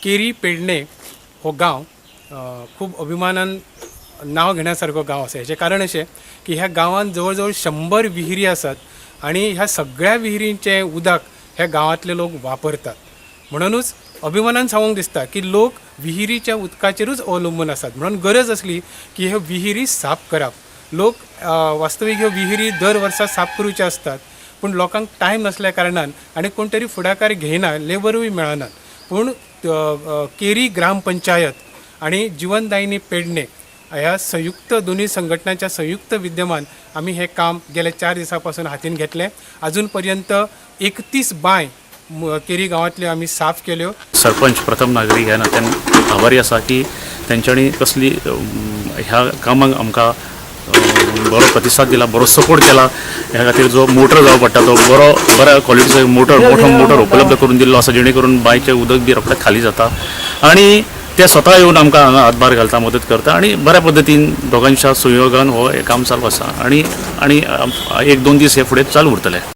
केरी पेडणे हो गांव खूब अभिमानान नांव घेण्या सारको गांव आसा. हेचें कारण अशें की ह्या गांवांत जवळ जवळ 100 विहिरी आसात आनी ह्या सगळ्या विहिरींचें उदक ह्या गांवांतले लोक वापरतात. म्हणुनूच अभिमानान सांगूंक दिसता की लोक विहिरीच्या उदकाचेरूच अवलंबून आसात. म्हणून गरज आसली की ह्यो विहिरी साफ करप. लोक वास्तवीक ह्यो विहिरी दर वर्सा साफ करुच्यो आसतात, पूण लोकांक टायम नासल्या कारणान आनी कोण तरी फुडाकार घेयना, लेबरूय मेळनात. पूण केरी ग्रामपंचायत आनी जिवनदायिनी पेडणे ह्या संयुक्त दोनूय संघटनांच्या संयुक्त विद्यमान आमी हें काम गेल्या 4 दिसां पासून हातीन घेतलें. अजून पर्यंत 31 बांय केरी गांवांतल्यो आमी साफ केल्यो. सरपंच प्रथम नागरीक ह्या नात्यान आभारी आसा की तेंच्यांनी कसली ह्या कामाक आमकां बरो प्रतिसाद दिला, बरो सपोर्ट केला. ह्या खातीर जो मोटर जावं पडटा तो बरो बऱ्या क्वॉलिटीचो मोटर, मोठो मोटर उपलब्ध करून दिल्लो आसा, जेणे करून बांयचें उदक बी रोखडें खाली जाता आनी ते स्वता येवन आमकां हांगा हातभार घालता, मदत करता आनी बऱ्या पद्दतीन दोगांच्या सहयोगान हो हें काम चालू आसा आनी आनी 1-2 दीस हे फुडें चालू उरतलें.